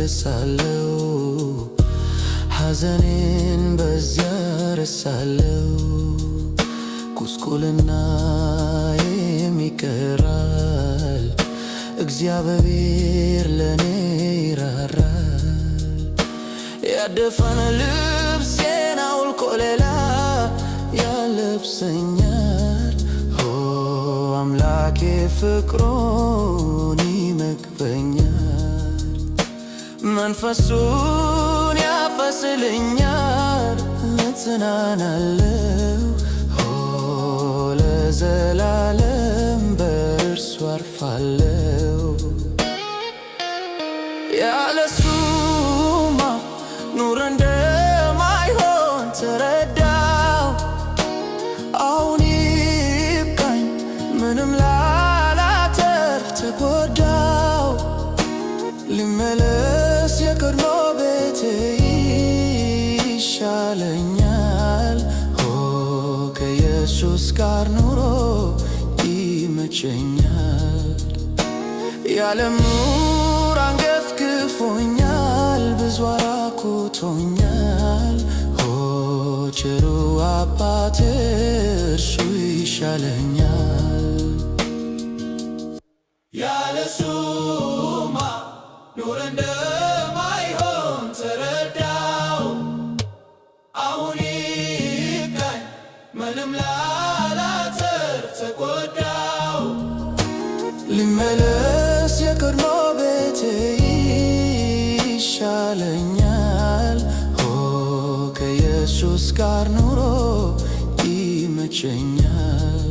እመለሳለሁ፣ ሐዘኔን በዚያ ረሳለሁ። ጉስቁልናዬም ይቀራል፣ እግዚአብሔር ለእኔ ይራራል። ያደፈን ልብሴን አውልቆ ሌላ ያለብሰኛል። ኦ አምላኬ ፍቅሩን ይመግበኛል፣ መንፈሱን ያፈስልኛል፣ እጽናናለሁ። ኦ ለዘላለም በእርሱ አርፋለሁ። ያለሱማ ኑሮ እንደማይሆን ተረዳው። አሁን ይብቃኝ፣ ምንም ላላተርፍ ተጎዳው። ልመለስ የቀድሞ ቤቴ ይሻለኛል። ኦ ከኢየሱስ ጋር ኑሮ ይመቸኛል። የዓለም ኑሮ አንገፍግፎኛል፣ ብዙ አራቁቶኛል። ኦ ቸሩ አባቴ እርሱ ይሻለኛል። ያለሱማ ኑሮ እንደማይሆን ተረዳው። አሁን ይብቃኝ፣ ምንም ላላተርፍ ተጎዳው። ልመለስ የቀድሞ ቤቴ ይሻለኛል። ኦ ከኢየሱስ ጋር ኑሮ ይመቸኛል።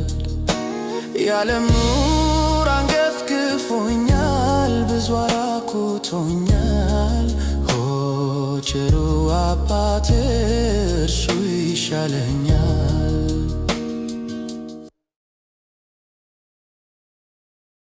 የዓለም ኑሮ አንገፍግፎኛል፣ ብዙ አራቁቶኛል። ኦ ቸሩ አባቴ እርሱ ይሻለኛል።